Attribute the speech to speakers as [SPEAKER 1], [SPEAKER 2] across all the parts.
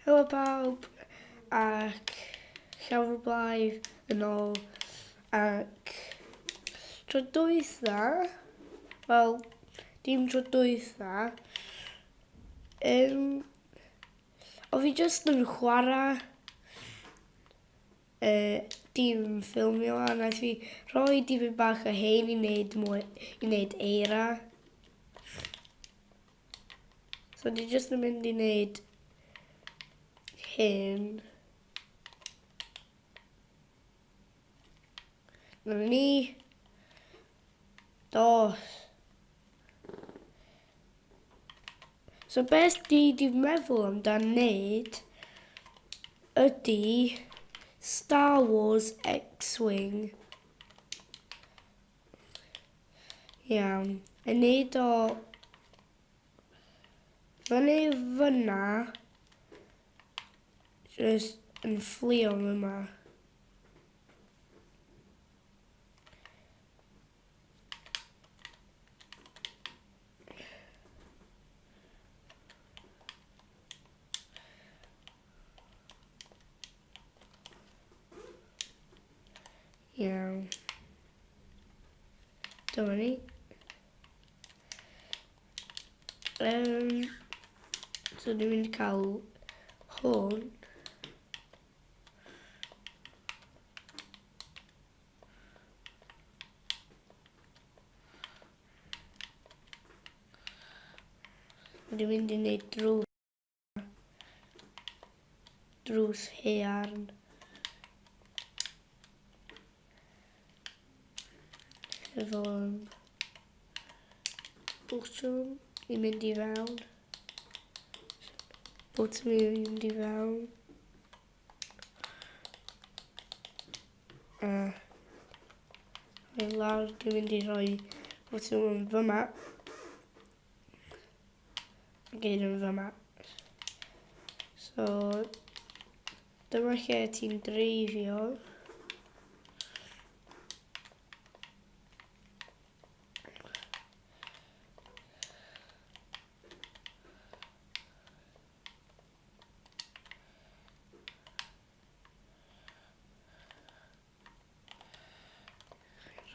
[SPEAKER 1] Helo pawb ac llawer blaidd yn ôl ac tro dwytha, wel dim tro dwytha, um, o fi jyst yn chwarae dim ffilmio a wnaeth fi rhoi dipyn bach o hein i wneud mwy, i wneud eira. So ni jyst yn mynd i wneud hyn. Dyna ni. Dos. So beth dwi di meddwl amdan wneud ydy Star Wars X-Wing. Iawn. A neud o fyny fyna. Just yn fflio yma. Iawn. Dyma ni. So dwi'n mynd i cael hwn. Dwi'n mynd i wneud drws. Drws haearn. Efo botwm i mynd i fewn. Botwm i mynd i fewn. A lawr dwi'n mynd i rhoi botwm yn fyma. Gyd yn fyma. So, dyma lle ti'n dreifio.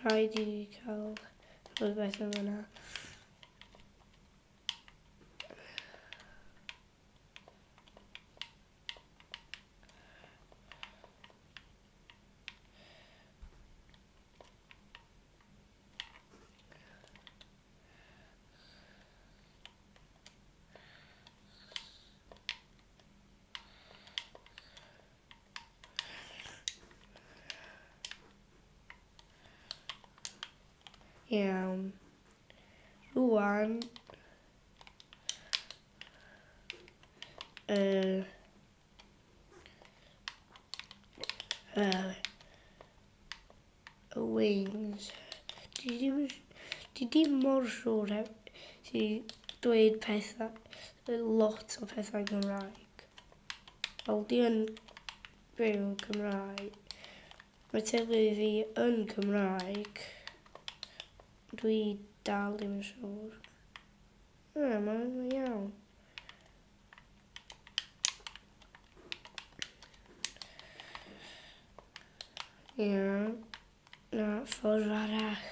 [SPEAKER 1] Rhaid i cael rhywbeth yn fyna. Iawn. Rwan. Y wings. Dwi ddim, dwi ddim mor siŵr heb ti dweud pethau, lot o pethau Gymraeg. Wel, di yn byw Cymraeg. Mae teulu fi yn Cymraeg. Dwi dal ddim yn siŵr. Na, mae'n iawn. Iawn. Na, ffordd arall.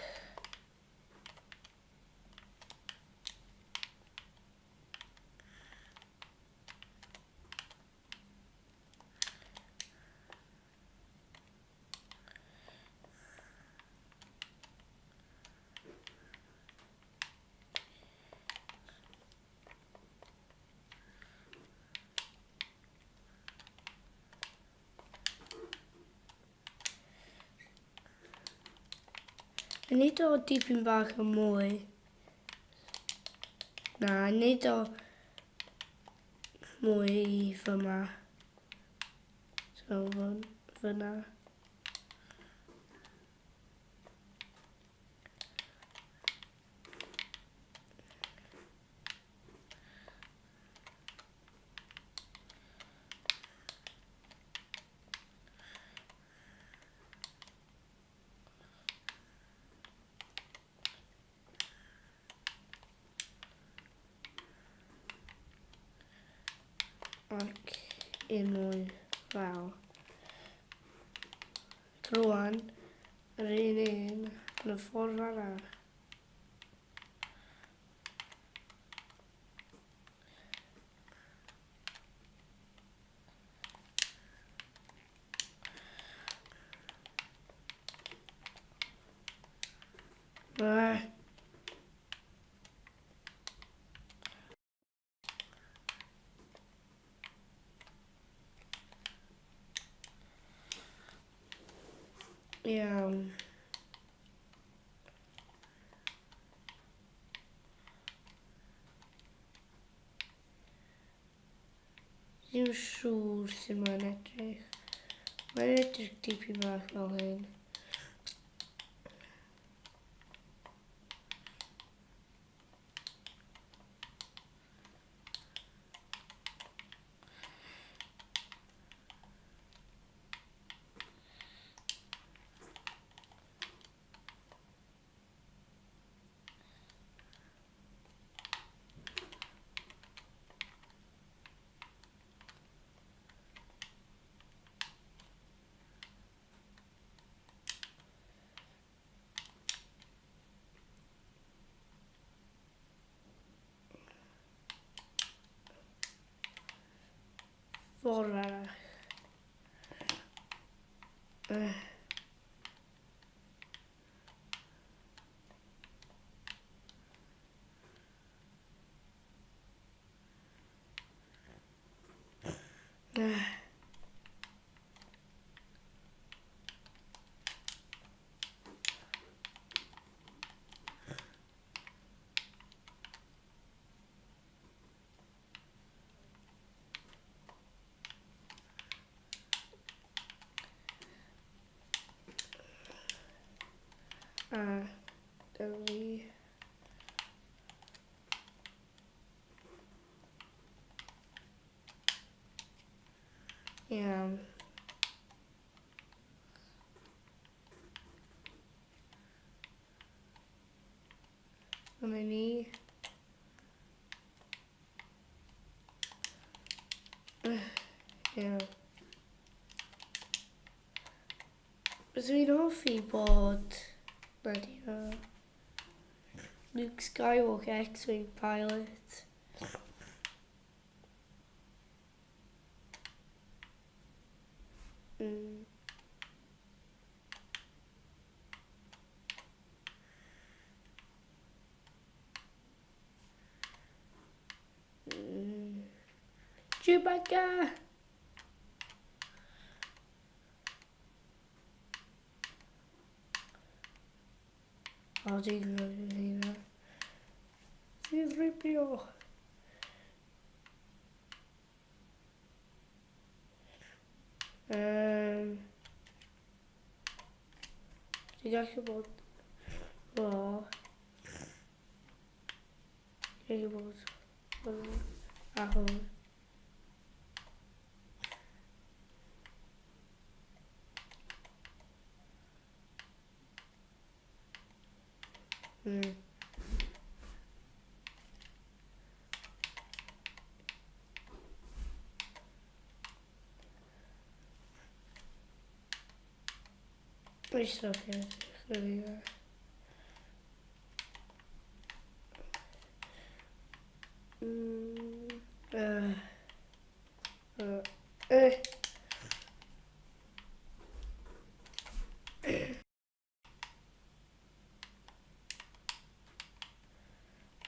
[SPEAKER 1] Nid o dipyn bach yn mwy. Na, nid o mwy i fyma. So, fyna. Ac... Un mwy fel. Ac rwan, yr un un yn y ffordd arall. Ah. Iawn. Ddim siŵr sut mae'n edrych. Mae'n edrych dipyn bach fel hyn. Ffordd arall. A dyli. Iawn. Dyma ni. Iawn. Byswn i'n hoffi bod wedi Luke Skywalker X-Wing pilot. Chewbacca! O, dwi'n gwybod hynna. C-3PO. Dwi'n gallu bod... O. Dwi'n gallu bod... Hwn. A hwn. Dwi'n stopio.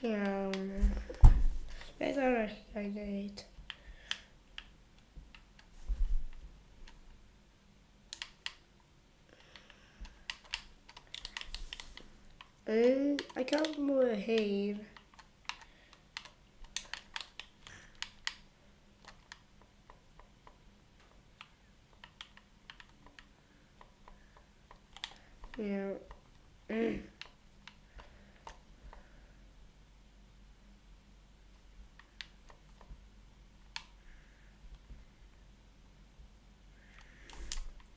[SPEAKER 1] Iawn. Beth arall gael ei wneud? I cael mwy o hein. Iawn.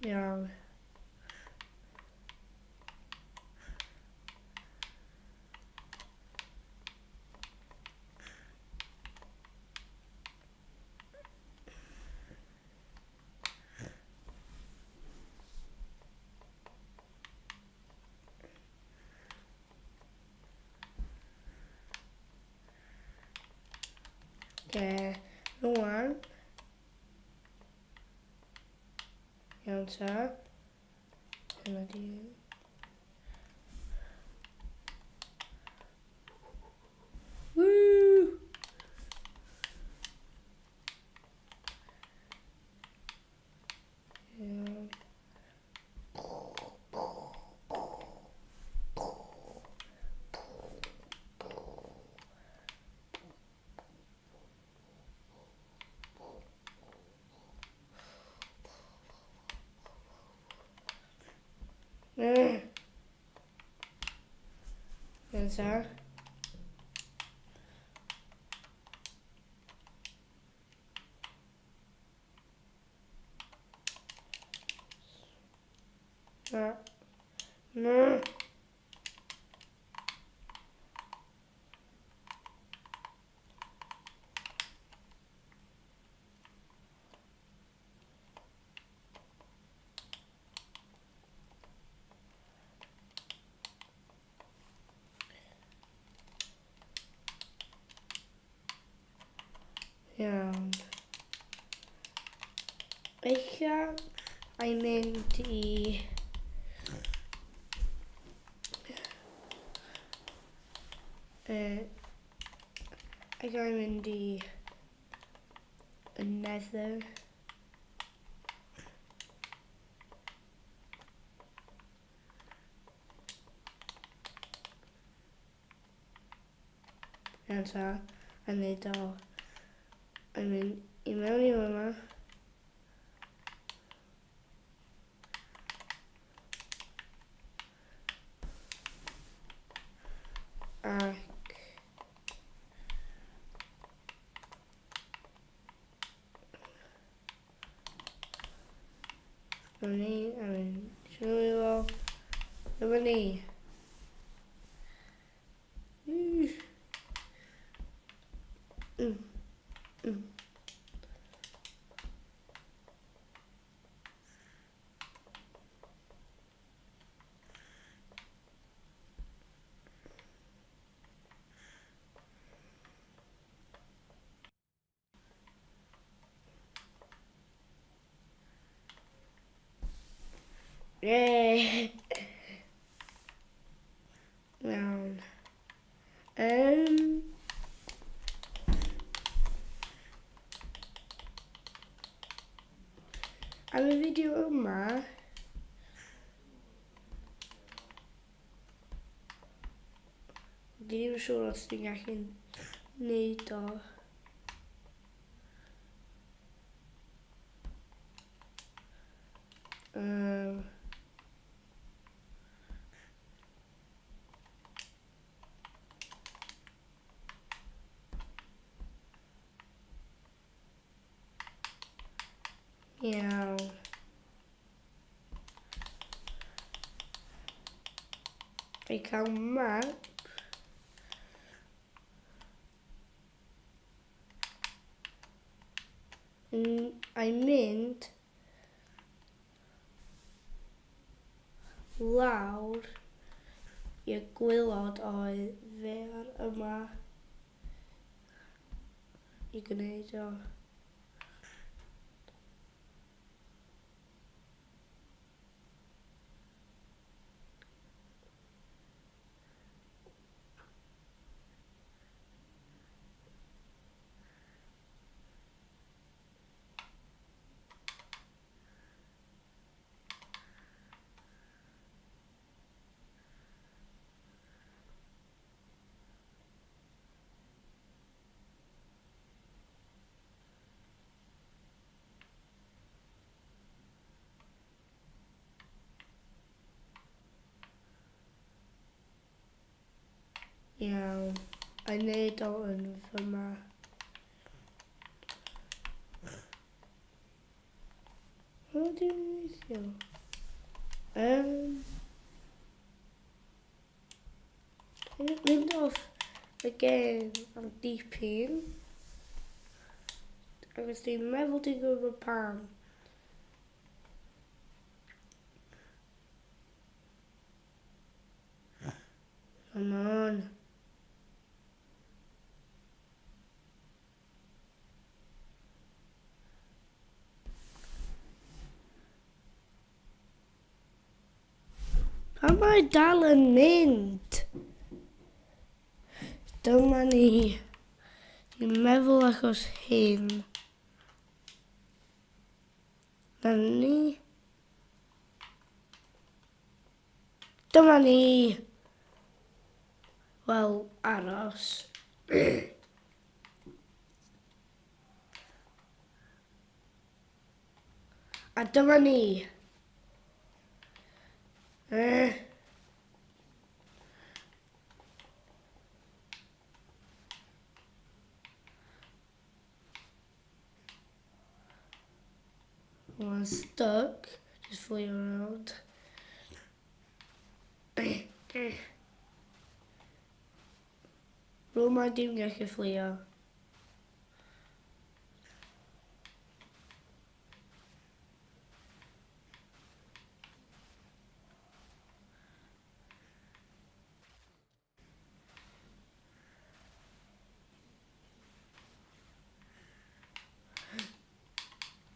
[SPEAKER 1] Iawn. Ie, rwan. Iawn ta. Hynna di. Woo! Iawn. Iawn ta. Na. Na. Iawn. Eich mae'n mynd i... Ac mae'n mynd i y Nether. Iawn ta, a wneud o. Mae'n mynd i mewn i fyma. Ac Dyma ni, a mynd trwy fo. Dyma ni. Mm. Mm. Mm. Yay! Iawn. Am y fideo yma, dwi ddim yn siŵr os dwi'n gallu neud o. Iawn. Fi cael map. A'n mynd lawr i'r gwaelod o'i ddaear yma i gwneud o. Iawn. A wneud o yn fyma. O, dim weithio. Mynd off y gêm am dipyn. Ac os dwi'n meddwl dwi'n gwybod pam. Come on. Pam mae dal yn mynd? Dyma ni. Dwi'n meddwl achos hyn. Na ni. Dyma ni. Wel, aros. A dyma ni. Eh. One stuck, just flew around. Rwy'n mae dim gallu fflio.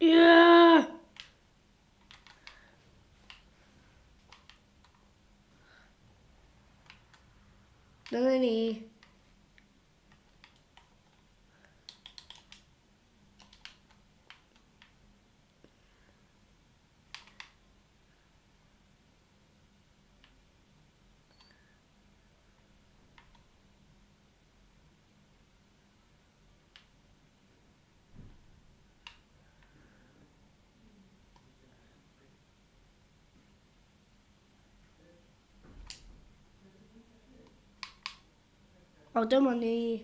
[SPEAKER 1] Yeah! Dyna ni. O, dyma ni.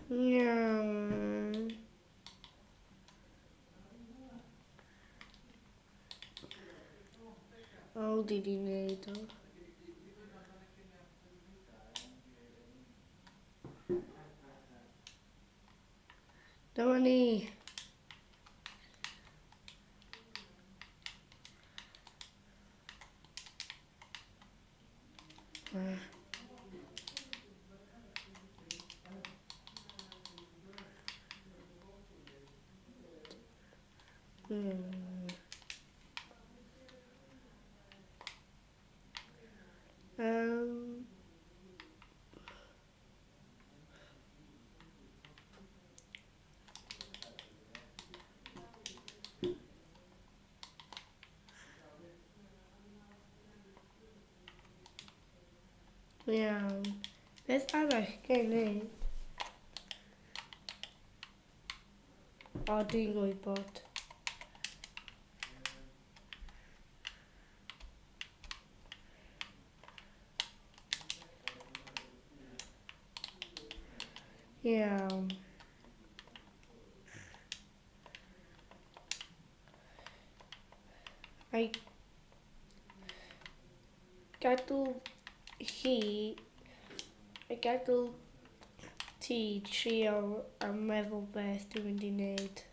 [SPEAKER 1] Iawn. O, di di wneud o. Dyma ni. Iawn. Beth arall gen i wneud? O, dwi'n gwybod. Iawn. Ai gadw hi, ai gadw ti trio a meddwl beth dwi'n mynd i wneud.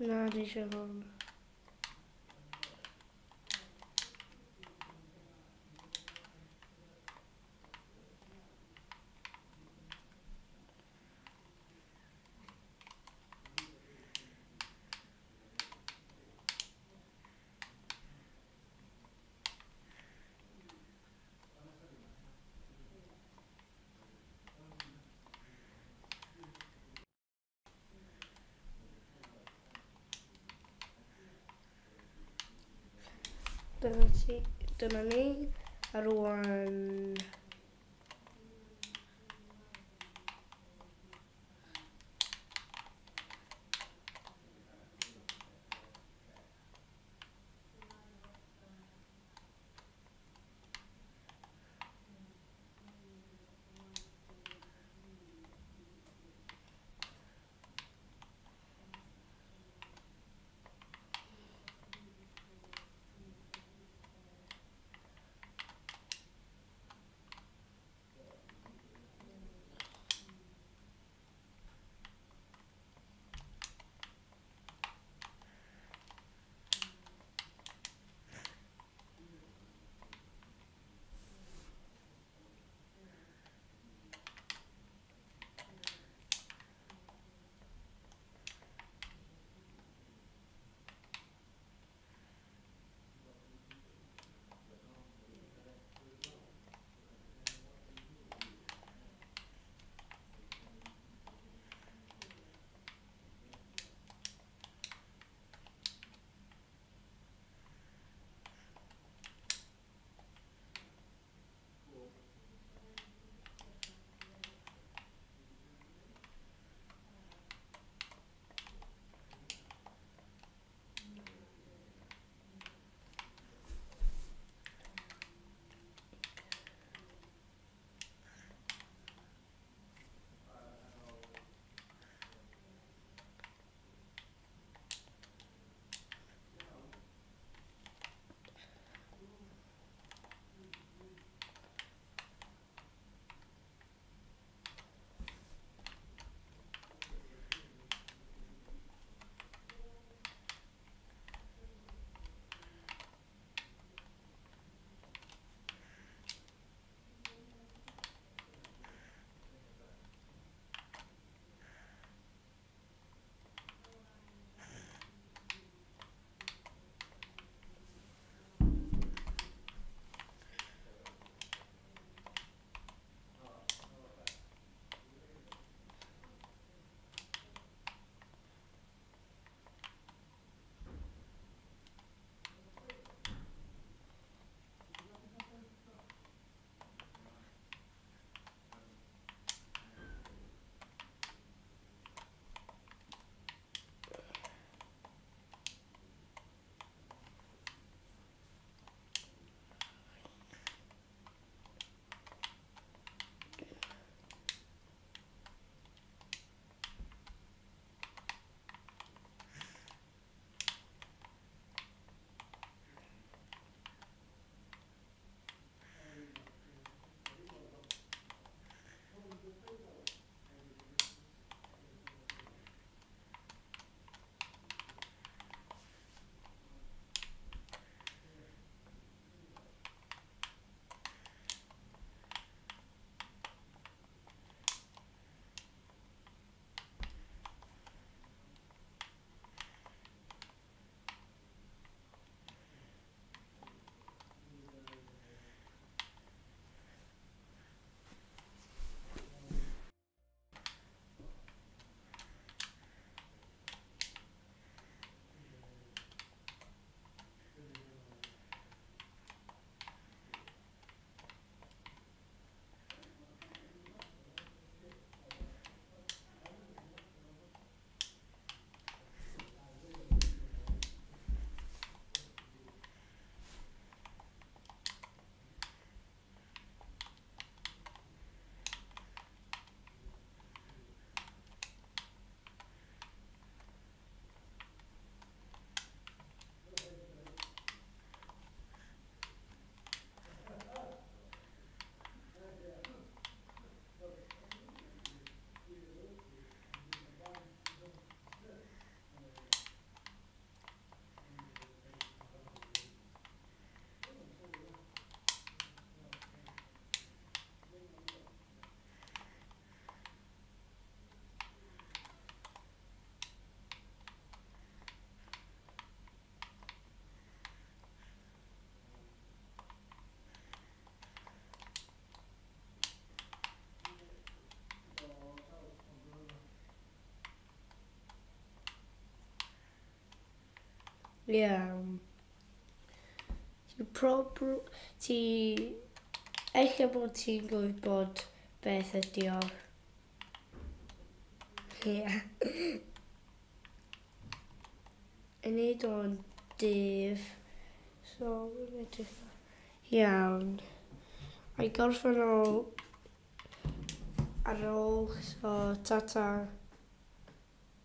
[SPEAKER 1] Na, dwi eisiau hwn. Dyna ti, dyna ni. A rwan... Iawn. Ti prob... Ti... Ella bod ti'n gwybod beth ydi o. Ie. Yn neud o'n dyf. So, yn edrych... Iawn. A'i gorffen o ar ôl, so ta-ta.